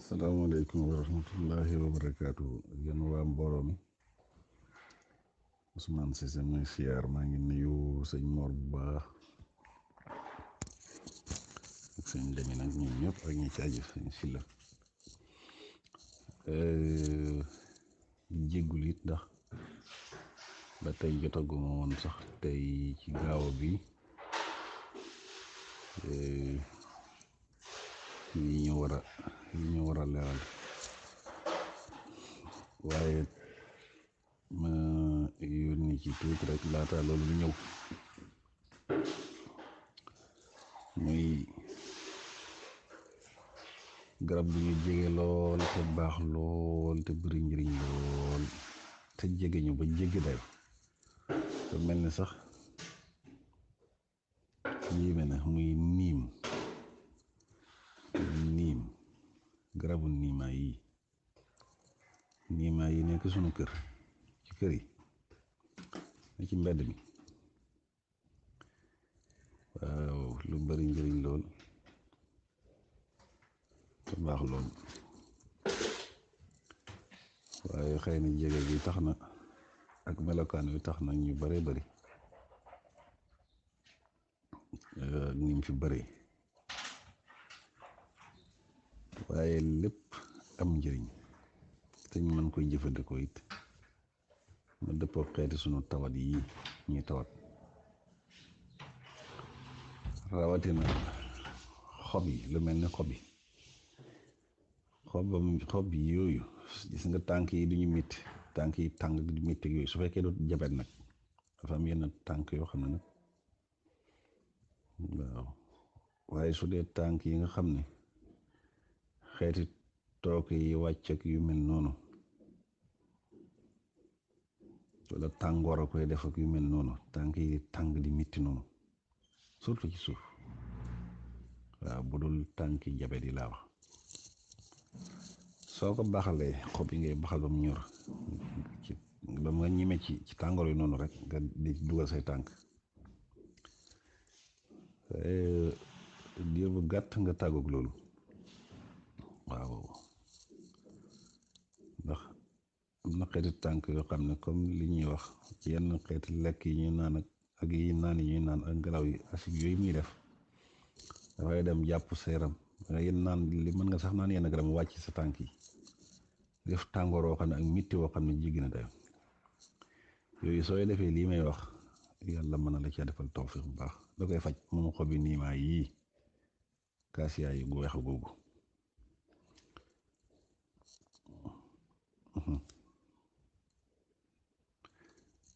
Assalamualaikum warahmatullahi wabarakatuh. Yéen waa mbooloo mi Ousmane Cissé muy siyaar maa ngi nuyu sëñ Mor bu baax ak sëñ Demi nag ñun ñëpp ak ñi ci aju sëñ Silla jéggul it ndax ba tey jotaguma woon sax tey ci gaaw bi yi ñu war a leeral waaye ma yónni ci tuuti rek laata loolu lu ñëw muy garab bu ñu jege lool te baax lool te bëri njëriñ lool te jege ñu ba jege dayo te mel ni sax yéeme na muy niim garabu niimaa yi nekk sunu kër ci kër yi ne ci mbedd mi waaw lu bari njëriñ lool te baax lool waaye xëy na jege bi tax na ak melokaan wi tax na ñu bare bari ak ni mu fi bari waaye lépp am njëriñ te ñu mën koy jëfandikoo it ma dëppoo xeeti sunu tawat yi ñuy tawat rawatina xob yi lu mel ni xob yi yooyu gis nga tànk yi duñu métti tànk yi tàng di métti yooyu su fekkee du jabet nag dafa am yenn tànk yoo xam ne nag waaw waaye su dee tànk yi nga xam ne xeeti tooke yi wàcc ak yu mel noonu wala tàngoor a koy def ak yu mel noonu tànk yi tàng di métti noonu surtout ci suuf waaw bu dul tànki jabet yi laa wax soo ko baxalee xob yi ngay baxal ba mu ñor ci ba nga ñime ci tàngoor yi noonu rek nga di dugal say tànk diir bu gàtt nga tàggoog loolu waaw ndax am na xeeti tànk yoo xam ne comme li ñuy wax yenn xeeti lekk yi ñuy naan ak yi naan yi ñuy naan ak ngelaw yi acide yooyu muy def dafay dem jàpp sa yaram yenn naan li mën nga sax naan yenn garab wàcc sa tànk yi def tàngoor woo xam ne ak mitti woo xam ne jéggi na dayo yooyu sooy defee lii may wax yàlla mën na la cee defal tawfiq bu baax da koy faj moom xobi niimaa yii kaasiyaa yi gu weex googu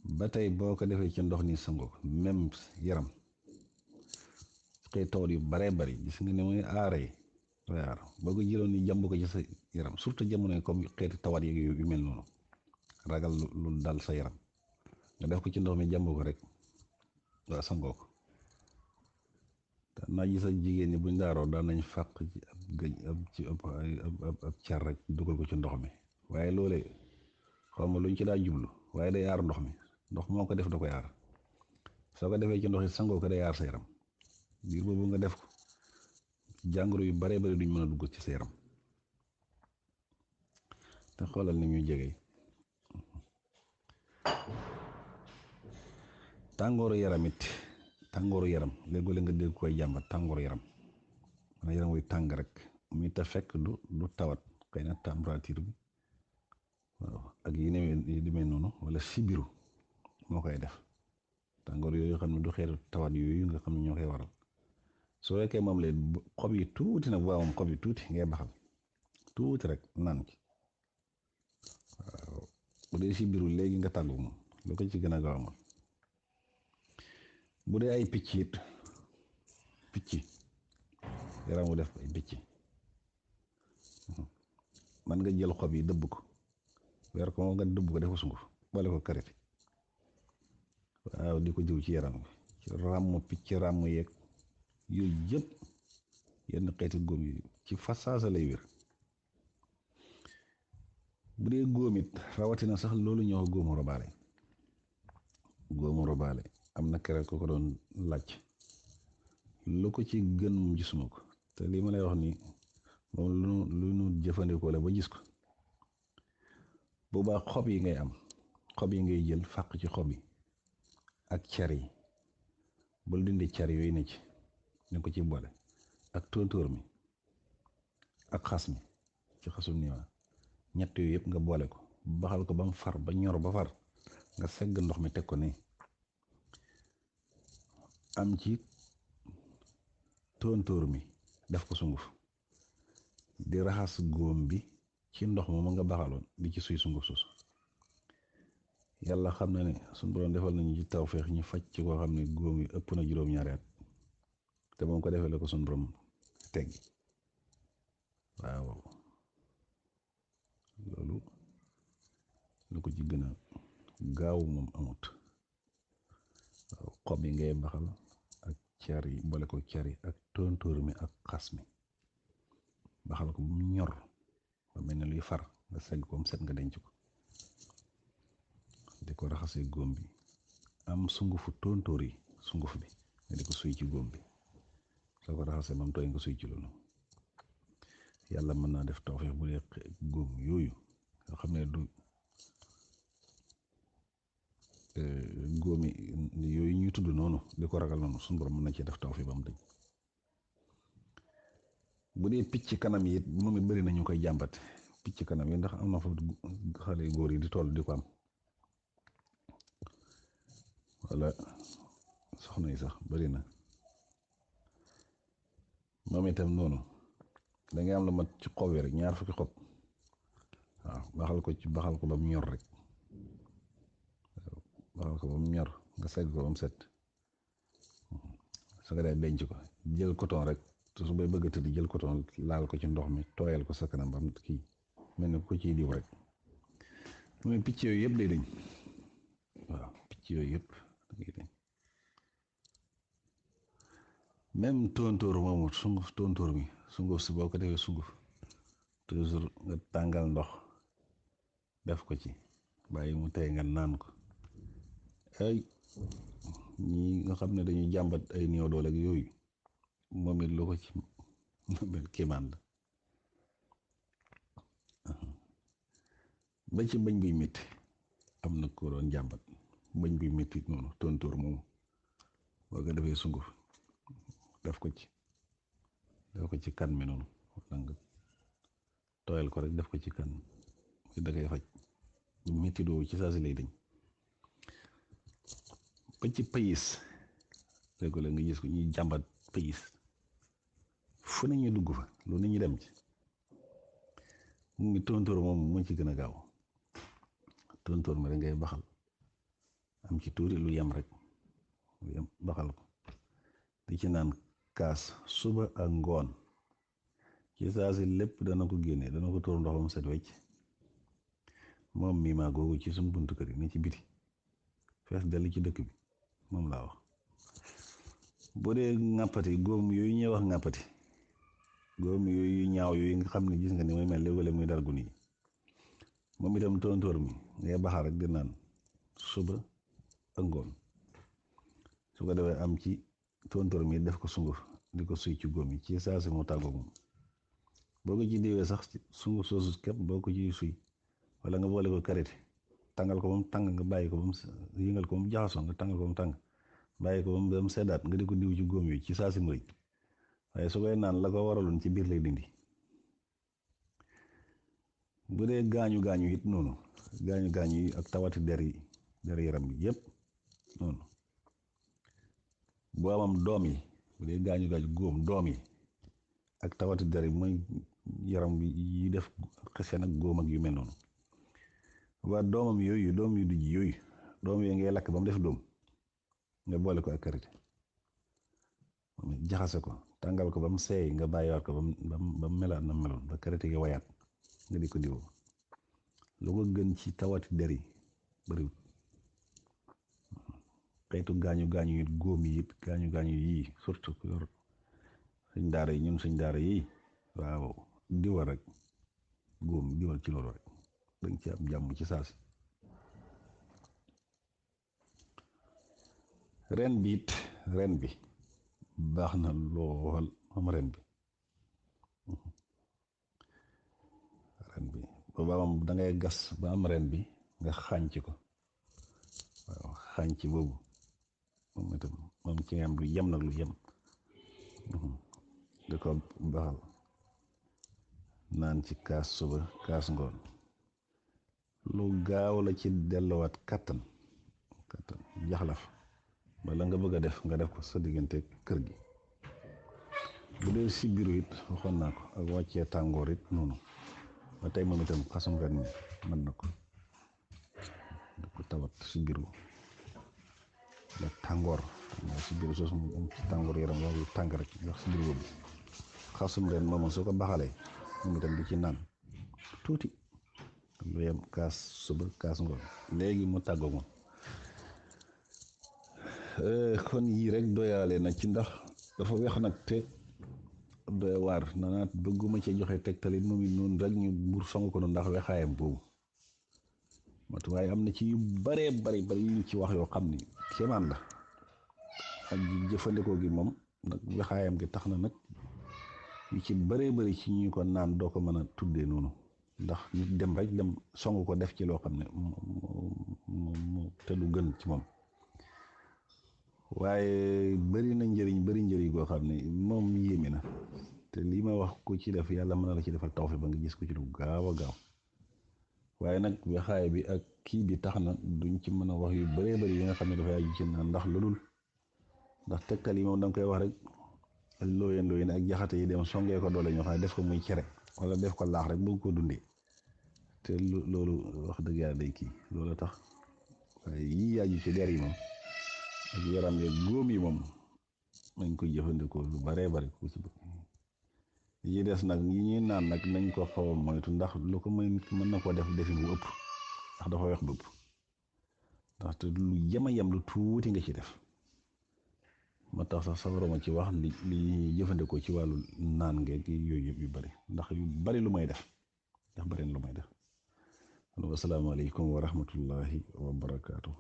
ba tey boo ko defee ci ndox ni sangoo ko même yaram xëy tawat yu baree bari gis nga ne muy aaree waar boo ko jëloon ni jàmb ko ci sa yaram surtout jamono comme xeeti tawat yeeg yu mel noonu ragal lu dal sa yaram nga def ko ci ndox mi jàmb ko rek waa sangoo ko daan naa gis ak jigéen ñi buñ daaroo daan nañ fàq ci ab gëj ab car rek dugal ko ci ndox mi waaye loolee xaw ma luñ ci daa jublu waaye day aar ndox mi ndox moo ko def da koy aar soo ko defee ci ndox yi sangoo ko day aar sa yaram biir boobu nga def ko jàngoro yu bare bari duñ mën a dugg ci sa yaram te xoolal ni ñu jege tàngooru yaram it tàngooru yaram léeg-léeg nga dégg koy jàmbat tàngooru yaram man yaram wuy tàng rek muy te fekk du tawat xëy na température bi waaw ak yi demee noonu wala sibiru moo koy def tàngoor yooyu xam ne du xeetu tawat yooyu nga xam ne ñoo koy waral soo fekkee moom leen xob yi tuuti nag waaw moom xob yi tuuti ngay baxal tuuti rek naan ci waaw bu dee sibiru léegi nga tàggu moom lu ko ci gën a gaaw moom bu dee ay picc it picc yaram wu def ay picc man nga jël xob yi dëbb ko weer ko moom nga dëbb ko def ko sunguf boole ko karité waaw di ko jiw ci yaram bi ci ràmm picc ràmm yeeg yooyu yëpp yenn xeeti góom yi ci fasaasa lay wér bu dee góom it rawatina sax loolu ñoo ko góomu robaale am na keroog ko doon laaj lu ko ci gën mu gisuma ko te lii ma lay wax ni moom lu nu jëfandikoo la ba gis ko boobaa xob yi ngay am xob yi ngay jël fàq ci xob yi ak car yi bul dindi car yooyu ne ci ñu ko ci boole ak tóontóor mi ak xas mi ci xasum niiwaa ñett yooyu yëpp nga boole ko baxal ko ba mu far ba ñor ba far nga segg ndox mi teg ko nii am ci tóontóor mi def ko sunguf di raxas góom bi ci ndox moom nga baxaloon di ci suy sunguf suus yàlla xam na ne suñu borom defal nañu ci tawféex ñu faj ci koo xam ne góom yi ëpp na juróom-ñaari at te moom ko defee la ko suñu borom teggi waaw loolu lu ko ci gën a gaaw moom amut waaw xob yi ngay baxal ak car yi boole ko car yi ak tóontóor mi ak xas mi baxal ko bu mu ñor ba mel ne luy far nga segg ko mu set nga denc ko di ko raxasee góom bi am sungufu tóontóor yi sunguf bi nga di ko suy ci góom bi soo ko raxasee ba mu tooy nga suy ci loolu yàlla mën naa def tawfeex bu dee góom yooyu nga xam ne du góomi yooyu ñuy tudd noonu di ko ragal noonu suñu borom mën na cee def tawfeex ba mu dëñ bu dee picc kanam yi it moom it bëri na ñu koy jàmbat picc kanam yi ndax am na fa xale góor yi di toll di ko am wala soxna yi sax bëri na moom itam noonu da ngay am la mat ci xob yi rek ñaar fukki xob waaw baxal ko ba mu ñor rek baxal ko ba mu ñor nga segg ko ba mu set su nga dee denc ko jël coton rek su bay bëgg a tëdd jël coton laal ko ci ndox mi tooyal ko sa kanam ba mu kii mel ni ko ciy diw rek mu picc yooyu yëpp day dañ waaw picc yooyu yëpp day dañ même tóontóor moomu sunguf tóontóor mi sunguf si boo ko defee sunguf toujours nga tàngal ndox def ko ci bàyyi mu tey nga naan ko ay ñi nga xam ne dañuy jàmbat ay néew doole ak yooyu moom it lu ko ci moom it kéemaan la ba ci bëñ buy métti am na ko doon jàmbat bëñ buy métti noonu tóontóor moomu boo ko defee sunguf def ko ci kan mi noonu nga tooyal ko rek def ko ci kan mi da koy faj métti doo ci saa si lay dañ ba ci payis léegi la nga gis ko ñuy jàmbat payis fu ne ñu dugg fa lu ne ñu dem ci mu ngi tóontóor moom moo ci gën a gaaw tóontóor mi rek ngay baxal am ci tuuti lu yem rek lu yem baxal ko di ci naan kaas suba ak ngoon ci saa si lépp dana ko génne dana ko tuur ndox mu set wecc moom mii maa googu ci suñ buntu kër yi ne ci biti fees dell ci dëkk bi moom laa wax bu dee ŋàppati góom yooyu ñuy wax ŋàppati góom yooyu ñaaw yooyu nga xam ne gis nga ni muy mel léeg-léeg muy dal gun yi moom itam tóontóor mi ngay baxal rek di naan suba ak ngoon su ko defee am ci tóontóor mi def ko sunguf di ko suy ci góom yi ci saa si mu tàggoo moom boo ko ci diwee sax sunguf soosu képp boo ko ci suy wala nga boole ko karité tàngal ko ba mu tàng nga bàyyi ko ba mu yëngal ko ba mu jaxasoo nga tàngal ko ba mu tàng bàyyi ko ba mu seddaat nga di ko diw ci góom yi ci saa si mu rëy waaye su koy naan la ko waraloon ci biir lay dindi bu dee gaañu it noonu gaañu yi ak tawati der yaram bi yëpp noonu boo amam doom yi bu dee gaañu góom doom yi ak tawati der yi mooy yaram bi yi def xeseen ak góom ak yu mel noonu waa doomam yooyu doom yu dijj yooyu doom yooyu ngay lakk ba mu def doom nga boole ko ak karité jaxase ko tàngal ko ba mu seey nga bàyyiwaat ko ba mu melaat na meloon ba karité gi wayaat nga di ko diwoo lu ko gën ci tawati der yi bariwut xeetu gaañu it góom yi it gaañu yii surtout ku yor suñ daara yi ñun suñ daara yii waaw diwal rek góom diwal ci loolu rek dañ ci am jàmm ci saasi ren bi baax na lool moom ren bi ba moom da ngay gas ba am ren bi nga xànc ko waaw xànc boobu moom itam moom ci nga am lu yem nag lu yem da ko baxal naan ci kaas suba kaas ngoon lu gaaw la ci delluwaat kattan jaxlaf bala nga bëgg a def nga def ko sa diggante kër gi bu dee si biiru it waxoon naa ko ak wàccee tàngoor it noonu ba tey moom itam xasum ren mi mën na ko da ko tawat si biiru da tàngoor si biiru soosu mu am ci tàngoor yaram waaye tàng rek ndax si biiru boobu xasum ren moom soo ko baxalee moom itam di ci naan tuuti lu yem kaas suba kaas ngoon léegi mu tàggoo moom kon yii rek doyaale na ci ndax dafa weex nag te doy waar nanaat bëgguma ci joxe tegtalit moom it noonu rek ñu bur song ko noonu ndax weexaayam boobu matu waaye am na ci yu baree bari yu ñu ci wax yoo xam ni kéemaan la ak jëfandikoo gi moom nag weexaayam gi tax na nag yu ci bari ci ñu ko naan doo ko mën a tuddee noonu ndax nit dem rek dem song ko def ci loo xam ne moo te du gën ci moom waaye bari njëriñ goo xam ne moom yéeme na te lii ma wax ku ci def yàlla mën na la ci defal tawfeex ba nga gis ko ci lu gaaw a gaaw waaye nag weexaay bi ak kii bi tax na duñ ci mën a wax yu bëree bëri yi nga xam ne dafay aju ci naan ndax loolul ndax tegtal yi moom da nga koy wax rek looyeen ak jaxate yi dem songee ko doole ñoo xam ne def ko muy cere wala def ko laax rek bëgg ko dundee te loolu wax dëgg yàlla day kii loolu tax waaye yii aju ci der yi moom ak yaram yeeg góom yi moom nañ koy jëfandikoo lu baree bari ku ci bëgg yi des nag yi ñuy naan nag nañ ko xaw a moytu ndax lu ko mën na koo def defi bu ëpp ndax dafa weex bu ëpp ndax te lu yem lu tuuti nga ci def ma tax sax sawaroma ci wax li ñuy jëfandikoo ci wàllu naan ngeeg yooyu yëpp yu bari ndax yu bari lu may def ndax bari lu may def. Asalaamaaleykum wa rahmatullahi wa barakaatu.